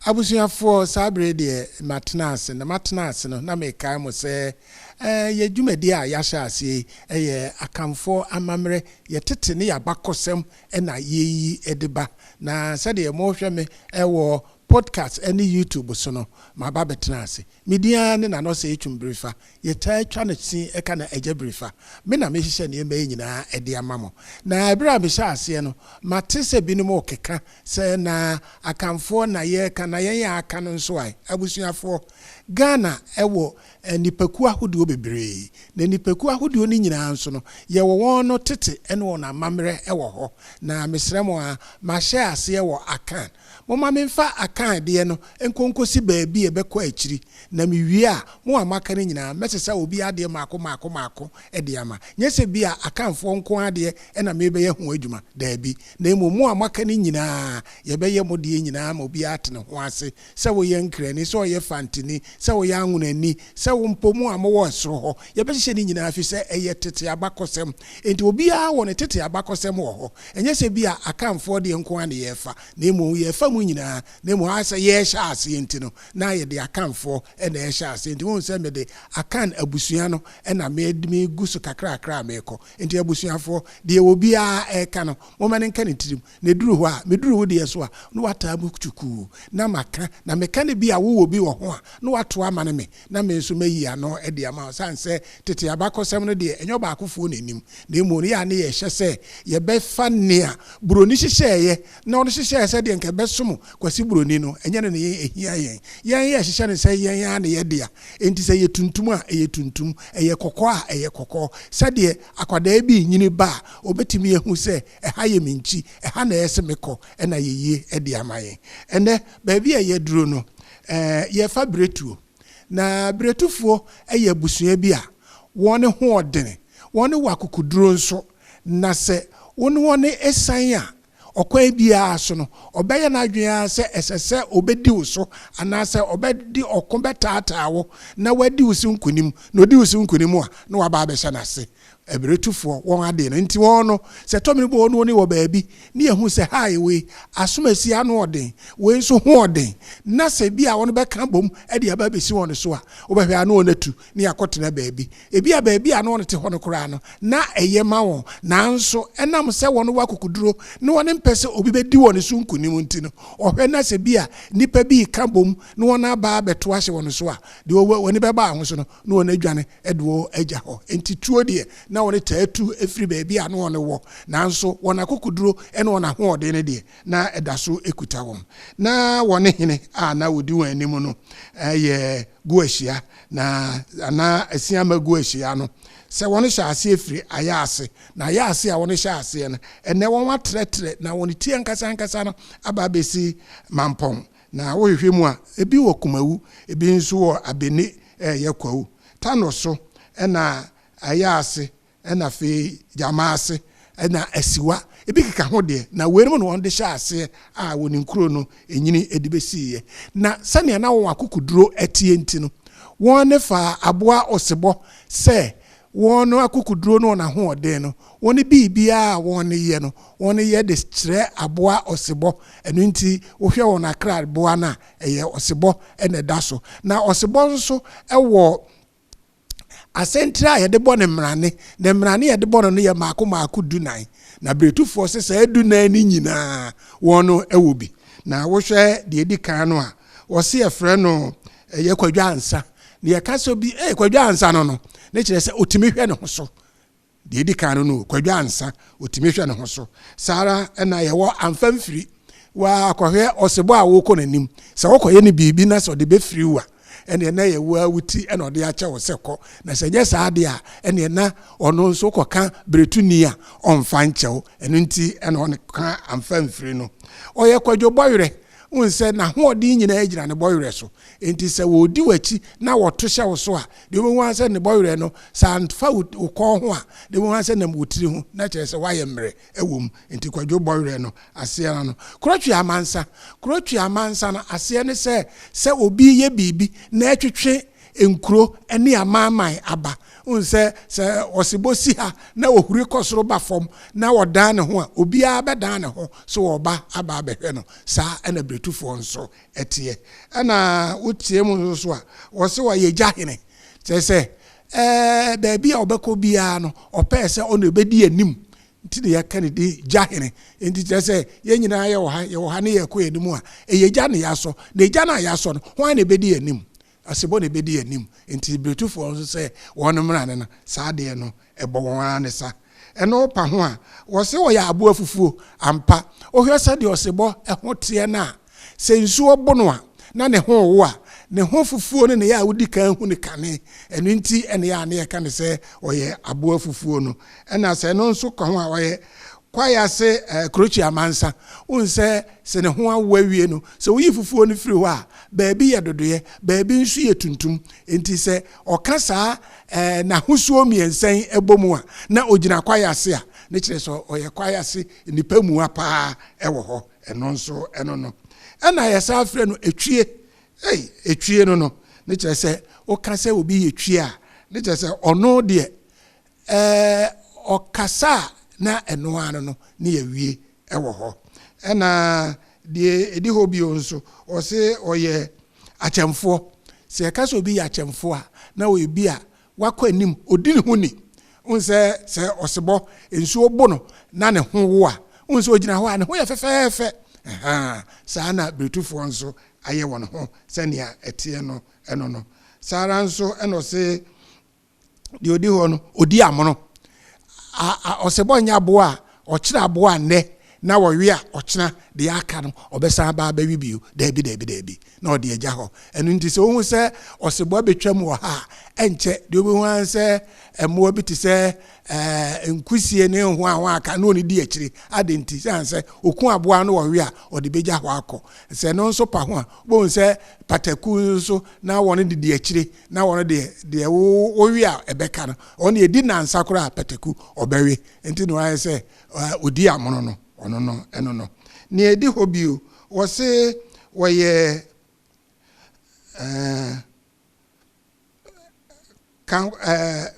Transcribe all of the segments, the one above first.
Abusuafoɔ, saa berɛ yi deɛ matena ase, na matena ase no na mekae mo sɛ eh, yɛ dwumadie a yɛahyɛ aseɛ yi yɛ Akanfoɔ amammerɛ, yɛ tete ne yɛ abakɔsɛm na yɛyi de ba. Na sɛdeɛ mohwɛ me wɔ podcast ne YouTube so no, maba abɛtena ase. Me din ara ne Nana Osei Twum Birifa. Yɛtaa twa no sin ka no Agya Birifa. Me na mehyehyɛ nneɛma yi nyinaa de ama mo. Na ɛberɛ a mehyɛɛ aseɛ no, mate sɛ binom rekeka sɛ na Akanfoɔ na yɛreka na yɛn a aka no nso ae. Abusuafoɔ, Ghana wɔ nnipakuo ahodoɔ bebree. Na nnipakuo ahodoɔ no nyinaa nso no, yɛwɔ wɔn no tete ne wɔn amammerɛ wɔ hɔ. Na mesrɛ mo ara, mahyɛ aseɛ wɔ Akan. Momma memfa Akan deɛ no nkɔ nkɔsi baabi a ɛbɛkɔ akyiri, na mewie a, mo a moaka no nyinaa, mɛsesa obiara deɛ mmaako mmaako mmaako de ama. Nyɛ sɛ bi a Akanfoɔ nko ara deɛ na merebɛyɛ ho adwuma, daabi, na mmom mo a moaka no nyinaa, yɛbɛyɛ mo deɛ nyinaa ama obiara ate ne ho ase, sɛ woyɛ Nkrani, sɛ ɔyɛ Fantini, sɛ woyɛ Anwonani, sɛ wo mpo mo a mowɔ soro hɔ, yɛbɛhyehyɛ ne nyinaa, ɛfiri sɛ ɛyɛ tete abakɔsɛm. Enti obiara wɔ ne tete abakɔsɛm wɔ hɔ. Ɛnyɛ sɛ bi a Akanfoɔ deɛ nko ara na yɛrefa, na mmom yɛrefa mu nyinaa, na mmom ayɛ sɛ yɛrehyɛ aseɛ nti no, na yɛde Akanfoɔ na ɛrehyɛ aseɛ. Enti wohu sɛ mede Akan abusua no na megu so kakrakra a merekɔ. Enti abusuafoɔ, deɛ obiara reka no, momma no nka ne tirim. Na ɛduru hɔ a, meduru wo deɛ so a, na woataa mu kyukuu, na maka, na meka no bi a wowɔ bi wɔ ho a, na woato amane me, na me nso mayi ano de ama wo. Ɛsiane sɛ tete abakɔsɛm no deɛ, ɛnyɛ ɔbaakofoɔ na ɛnim, na mmom no, yɛ a na yɛhyɛ sɛ yɛbɛfa nea Buroni hyehyɛeɛ, na ɔno hyehyɛɛ sɛdeɛ nka ɛbɛsom Kwasi Buroni no, ɛnyɛ no na ɛhia yɛn. Yɛn yɛhyehyɛ no sɛ yɛn ara na yɛ dea. Enti sɛ ɛyɛ tuntum a, ɛyɛ tuntum, ɛyɛ kɔkɔɔ a, ɛyɛ kɔkɔɔ. Sɛdeɛ akwadaa bi renyini ba a, ɔbɛtumi ahu sɛ ɛha yɛ me nkyi, ɛha na ɛyɛ sɛ mekɔ, ɛna yɛyie de ama yɛn. Ɛnnɛ, baabi a yɛaduro no, yɛrefa biretuo. Na biretufoɔ yɛ abusua bi a wɔn ho ɔdene, wɔn wɔ akokoduro nso, na sɛ wo ne wɔn sian a, ɔkwan biara so no, ɔbɛyɛ n'adwene ara sɛ ɛsɛ sɛ obedi wo so anaasɛ ɔbɛde ɔko bɛtaataa wo na wadi wo so nkonim, na odi wo so nkonim a, na waba abɛhyɛ n'ase. Abiretufoɔ, wɔn adeɛ no nti wɔn no, sɛ tɔmene bɔ wɔn ne wɔ baabi ne yɛhu sɛ hae wei asomasi ano ɔden, wei nso ho ɔden, na sɛ bi a wɔn bɛka bom de aba abɛsi wɔn so a, wobɛhwɛ a na wɔn atu ne yɛakɔtena baabi. Ebia baabi a na wɔte hɔ no koraa no, na ɛyɛ ma wɔn, nanso ɛnam sɛ wɔwɔ akokoduro na wɔmpɛ sɛ obi bɛdi wɔn so nkonim nti no, wɔhwɛ na sɛ bi a nnipa bi reka bom na wɔaba abɛto ahyɛ wɔn so a, deɛ wɔn ani bɛba ho so no, na wɔadwane de wɔn agya hɔ. Enti tuo deɛ, na wɔtaa tu firi baabi a na wɔwɔ, nanso wɔn akokoduro ne wɔn ahoɔden no deɛ, na ɛda so kuta wɔn. Na wɔn hene a na ɔdi wɔn anim no yɛ Goahyia, na anaa Asiamah Goahyia no, sɛ wɔn hyɛ aseɛ firi Ayaase, na Ayaase a wɔn hyɛ aseɛ no, ɛnnɛ wɔn atrɛtrɛ na wɔn ti ankasa ankasa no aba abɛsi Mampɔn. Na wohwehwɛ mu a, ebi wɔ Kumawu, ebi nso wɔ Abene ɛyɛ Kwawu. Tano so ɛna Ayaase ɛna afei Gyama ase, ɛna Asiwa, ebi keka ho deɛ, na weinom na wɔde hyɛɛ aseɛ a wɔn nkuro no nyini de bɛsiiɛ. Na sɛdeɛ na wɔn akokoduro teɛ nti no, wɔn faa aboa osebɔ sɛ wɔn akokoduro ne wɔn ahoɔden no, wɔn biribiara a wɔn yɛ no, wɔn yɛ de kyerɛ aboa osebɔ. Ɛno nti wohwɛ wɔn akraboa no a, ɛyɛ osebɔ na ɛda so. Na osebɔ nso wɔ Asɛntire a yɛde bɔ no mmrane, na mmrane a yɛde bɔ no no yɛ mmaako mmaako dunan, na Beretufoɔ se saa dunan no nyinaa wɔn no wɔ bi. Na wohwɛ deɛ ɛdi kan no a, wɔse yɛfrɛ no ɛyɛ Kwadwo Ansa. Na yɛka sɛ obi ee Kwadwo Ansa no no, ne kyerɛ sɛ ɔtumi hwɛ ne ho so. Deɛ ɛdi kan no no, Kwadwo Ansa, ɔtumi hwɛ ne ho so. Saa ara na yɛwɔ Amfa Mfiri. Woakɔhwɛ ɔsebɔ a wokɔ n'anim. Sɛ wokɔyɛ no biribi na sɛ ɔde bɛfiri wo a, ɛnneɛ na ɛyɛ wo ara wo ti na ɔde akyɛ wo sɛ kɔ. Na sɛ ɛnyɛ saa deɛ a, ɛnneɛ na ɔno nso wokɔka beretuni a, ɔmfa nkyɛ wo. Ɛno nti na ɔka Amfa Mfiri no. Ɔyɛ Kwadwo Bɔwerɛ. Wohu sɛ n'ahoɔden nyinaa gyina ne bɔwerɛ so. Enti sɛ wɔredi w'akyi na wɔto hyɛ wo so a, deɛ wobɛhu ara sɛ ne bɔwerɛ no, sɛ amfa wo kɔn ho a, deɛ wobɛhu ara sɛ nam wo tiri ho, na kyerɛ sɛ woayɛ mmerɛ wɔ mu. Enti Kwadwo bɔwerɛ no aseɛ no no. Korotwe amansa. Korotwe amansa no aseɛ ne sɛ, sɛ obi reyɛ biribi na ɛtwetwe. nkuro ne amanaman aba. Wohu sɛ, sɛ ɔsebɔ si ha na ɔhuri kɔ soro ba fam na ɔdan ne ho a, obiara bɛdan ne ho so ɔreba aba abɛhwɛ no. Saa na Biretufoɔ nso teɛ. Ɛna wotie mu nso so a, wɔse ɔyɛ gya hene. Kyerɛ sɛ, ɛɛ, baabi a ɔbɛkɔ biara no, ɔpɛɛ sɛ ɔna ɔbɛdi anim. Nti na yɛka ne din gya hene. Nti kyerɛ sɛ, yɛn nyinaa yɛwɔ ha, yɛwɔ ha ne yɛrekɔ yɛn anim a, ɛyɛ gya na yɛasɔ. Na gya no a yɛasɔ no, hwan na ɛbɛdi yɛn anim? Asebɔ na ɛbɛdi yɛn anim. Nti Biretufoɔ nso sɛ wɔn mmara no, saa adeɛ no, ɛbɔ wɔn ara ne sa. Ɛno pa ho a, wɔse wɔyɛ aboa fufuo. Ampa, wohwɛ sɛdeɛ ɔsebɔ ho teɛ no a, sɛ nsuo bo no a, na ne ho rewo a, ne ho fufuo no na ɛyɛ a wodi kan hu no kane. Ɛno nti na ɛyɛ a na yɛka no sɛ ɔyɛ aboa fufuo no. Ɛna sɛ ɛno nso ka ho a, ɔyɛ kwaeɛ ase kurokyi amansa. Wohu sɛ, sɛ ne ho awo awie no, sɛ woyi fufuo no firi hɔ a, baabi yɛ dodoeɛ, baabi nso yɛ tuntum. Enti sɛ ɔka saa n'ahosuo mmiɛnsa yi bɔ mu a, na ɔgyina kwaeɛ ase a, ne kyerɛ sɛ ɔyɛ kwaeɛ ase nnipa mua paa wɔ hɔ. Ɛno nso ɛno no. Ɛna yɛsan frɛ no etwie. Ei, etwie no no, ne kyerɛ sɛ woka sɛ obi yɛ twie a, ne kyerɛ sɛ ɔno deɛ ɛɛ ɔkasa a na ɛno ara no no ne yɛawie wɔ hɔ. Ɛna deɛ ɛdi hɔ bio nso, ɔse ɔyɛ akyɛmfoɔ. Sɛ yɛka sɛ obi yɛ akyɛmfoɔ a, na ɔyɛ bi a wakɔ anim, ɔdi ne ho ni. Wohu sɛ sɛ ɔsebɔ nsuo bo no na ne ho wo a, wohu sɛ ɔgyina hɔ a ne ho yɛ fɛfɛɛfɛ. Ahaa, saa na Biretufoɔ nso ayɛ wɔn ho sɛnea ɛteɛ no ɛno no. Saa ara nso ɛna ɔse deɛ ɔdi hɔ no, ɔdi amono. A, a, ɔsebɔ nyɛ aboa a ɔkyerɛ aboa nnɛ na wɔwe a ɔkyena deɛ aka no ɔbɛsan aba abɛwe bio. Daabi, daabi, daabi. Na ɔde agya hɔ. Ɛno nti sɛ wohu sɛ ɔsebɔ abɛtwam wɔ ha a, ɛnkyɛ deɛ wobɛhu ara sɛ mmoa bi te sɛ ɛɛ nkusie ne nhoahoa aka na ɔne di akyire. Adɛn nti? Sɛ sɛ ɔku aboa no wɔwe a, ɔde bɛgya hɔ akɔ. Sɛ ɛno nso pa ho a, wobɛhu sɛ pataku nso na wɔn didi akyire na wɔn deɛ deɛ wowe a ɛbɛka no, wɔn deɛ ɛdi nnansa koraa a pataku ɔbɛwe. Nti na wɔayɛ sɛ ɔdi amono no, ɔno no ɛno no. Nea ɛdi hɔ bio, wɔse wɔyɛ ɛɛ kan ɛɛ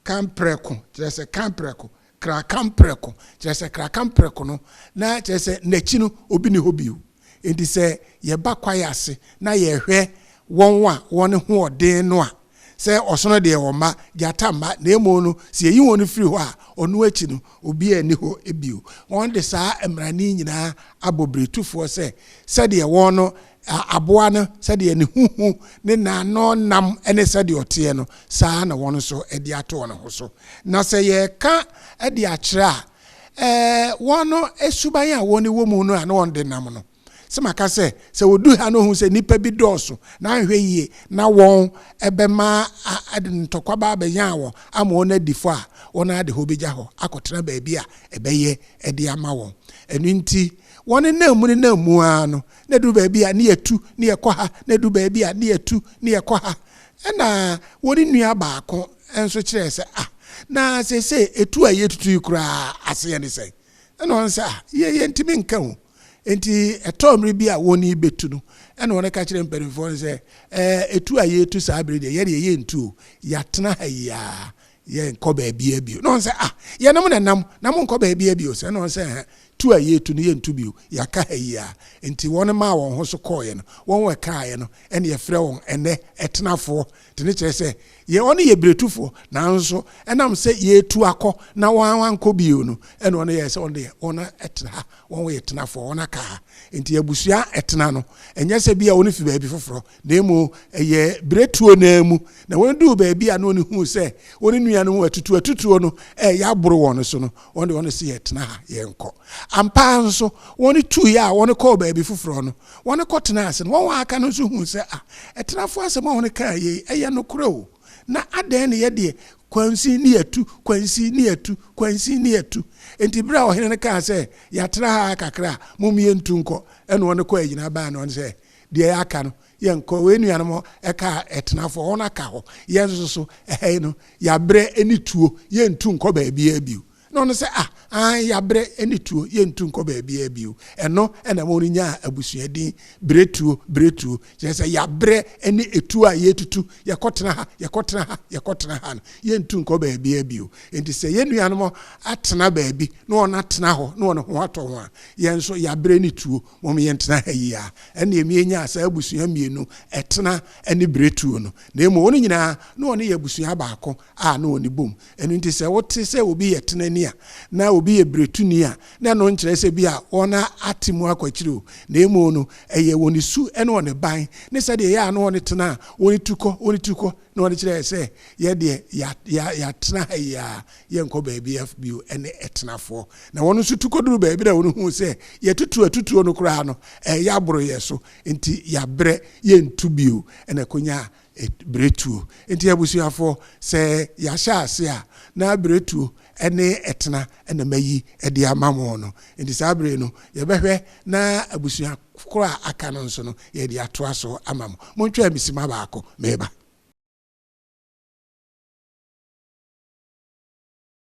kamprɛko, kyerɛ sɛ kamprɛko, kra kamprɛko, kyerɛ sɛ kra kamprɛko no, na kyerɛ sɛ n'akyi no obi ni hɔ bio. Nti sɛ yɛba kwae ase na yɛhwɛ wɔn a wɔn ho ɔden no a, sɛ ɔsono deɛ wɔn mma, gyata mma, na emu no sɛ yɛyi wɔn firi hɔ a, ɔno akyi no obiara nni hɔ bio. Wɔn de saa mmarane nyinaa abɔ biretufoɔ sɛ sɛdeɛ wɔn no aboa no sɛdeɛ ne huhu ne n'ano nam ne sɛdeɛ ɔteɛ no, saa na wɔn nso de ato wɔn ho so. Na sɛ yɛreka de akyerɛ a, ɛɛ wɔn no suban a wɔn wɔ mu no a na wɔn de nam no, sɛ maka sɛ sɛ wɔdu ha no hu sɛ nnipa bi dɔɔso na anhwɛ yie na wɔn ɛbɛma de ntɔkwa ba abɛnya wɔn ama wɔn adi fɔ a, wɔn ade hɔ bɛgya hɔ akɔtena baabi a ɛbɛyɛ de ama wɔn. Ɛno nti wɔn nam mu ne nam mu ara no, na ɛduru baabi a ne yɛtu ne yɛkɔ ha, na ɛduru baabi a ne yɛtu ne yɛkɔ ha. Ɛna wɔn nua baako nso kyerɛɛ sɛ, ah, na seesei etu a yɛtutu yi koraa aseɛ ne sɛn? Ɛna wɔn sɛ, ah, yɛ yɛntumi nka o. Nti ɛtɔɔ mmere bi a wɔn yi bɛtu no, ɛna wɔn ka kyerɛ mpanimfoɔ no sɛ, ɛɛ etu a yɛtu saa bere deɛ, yɛdeɛ yɛntu o, yɛatena ha yi ara, yɛnkɔ baabiara bio. Na wɔn sɛ, ah, yɛnom na nam, na monkɔ baabiara bio. Sɛ ɛna wɔn sɛ, ɛhɛn, tu a yɛtu no yɛntu bio, yɛaka ha yi ara. Nti wɔn maa wɔn ho so kɔɔeɛ no, wɔn ɛkaeɛ no, ɛna yɛfrɛ wɔn ɛnɛ ɛtenafoɔ. Nti ne kyerɛ sɛ, yɛ wɔn yɛ biretufoɔ, nanso ɛnam sɛ yɛtu akɔ na wɔn ankɔ bio no, ɛna wɔn yɛ sɛ wɔn deɛ wɔn ɛtena ha, wɔn yɛ tenafoɔ, wɔn aka ha. Nti abusua ɛtena no, ɛnyɛ sɛ bi a wɔn fi baabi foforɔ, na emu ɛyɛ biretuo naa mu. Na wɔn duu baabi a na wɔn hu sɛ wɔn nuanom atutu atutuo no ɛyɛ aboro wɔn so no, wɔn de wɔn si yɛtena ha, yɛnkɔ. Ampa nso, wɔn tuiɛ a wɔn kɔɔ baabi foforɔ no, wɔn kɔtena ase no, wɔn a aka no nso hu sɛ, ah, ɛtenafoɔ asɛm a wɔn kaa yei, ɛyɛ nokorɛ o. Na adɛn ne yɛdeɛ kwansi ne yɛtu, kwansi ne yɛtu, kwansi ne yɛtu. Nti berɛ a ɔhene no kaa sɛ, yɛatena ha kakra a, mom yɛntu nkɔ, ɛna wɔn kɔ agyina baa no, wɔn sɛ, deɛ yɛaka no, yɛnkɔ. Wei nuanom ɛka ɛtenafoɔ, wɔn aka hɔ. Yɛn nso so, ɛha yi no, yɛabrɛ ne tuo, yɛntu nkɔ baabiara bio. Na ɔno sɛ, ah, Aane, yɛabrɛ ne tuo, yɛntu nkɔ baabiara bio. Ɛno na ɛma wɔn nyaa abusua din, Berɛtuo, Berɛtuo. Kyerɛ sɛ, yɛabrɛ ne etuo a yɛretutu, yɛkɔtena ha, yɛkɔtena ha, yɛkɔtena ha no, yɛntu nkɔ baabiara bio. Enti sɛ yɛn nuanom atena baabi na wɔatena hɔ na wɔn ho atɔ wɔn a, yɛn nso yɛabrɛ ne tuo, mom yɛntena ha yi ara. Ɛnneɛ yɛnyaa saa abusua mmienu, Ɛtena ne Berɛtuo no. Na mmom wɔn nyinaa, na wɔyɛ abusua baako a na wɔn bom. Ɛno nti sɛ wote sɛ obi yɛ tenani a, na obi yɛ beretuni a, na ɛno nkyerɛ sɛ bi a wɔate mu akɔ akyiri o, na mmom no, ɛyɛ wɔn su ne wɔn ban ne sɛdeɛ ɛyɛ a na wɔn tena a wɔn tu kɔ, wɔn tu kɔ, na wɔde kyerɛ sɛ yɛ deɛ yɛatena ha yi ara, yɛnkɔ baabi bio ne ɛtenafoɔ. Na wɔn nso tu kɔduru baabi na wɔn huu sɛ yɛtutu atutuo no koraa no, ɛyɛ aboro yɛ so, nti yɛabrɛ, yɛntu bio, ɛna ɛkɔnyaa Berɛtuo. Nti abusuafoɔ, sɛ yɛahyɛ ase a, na berɛtuo ne ɛtena na mayi de ama mo no. Nti saa berɛ yi no, yɛbɛhwɛ na abusua korɔ a aka no nso no, yɛde atoa so ama mo. Montwɛn me sima baako, mereba.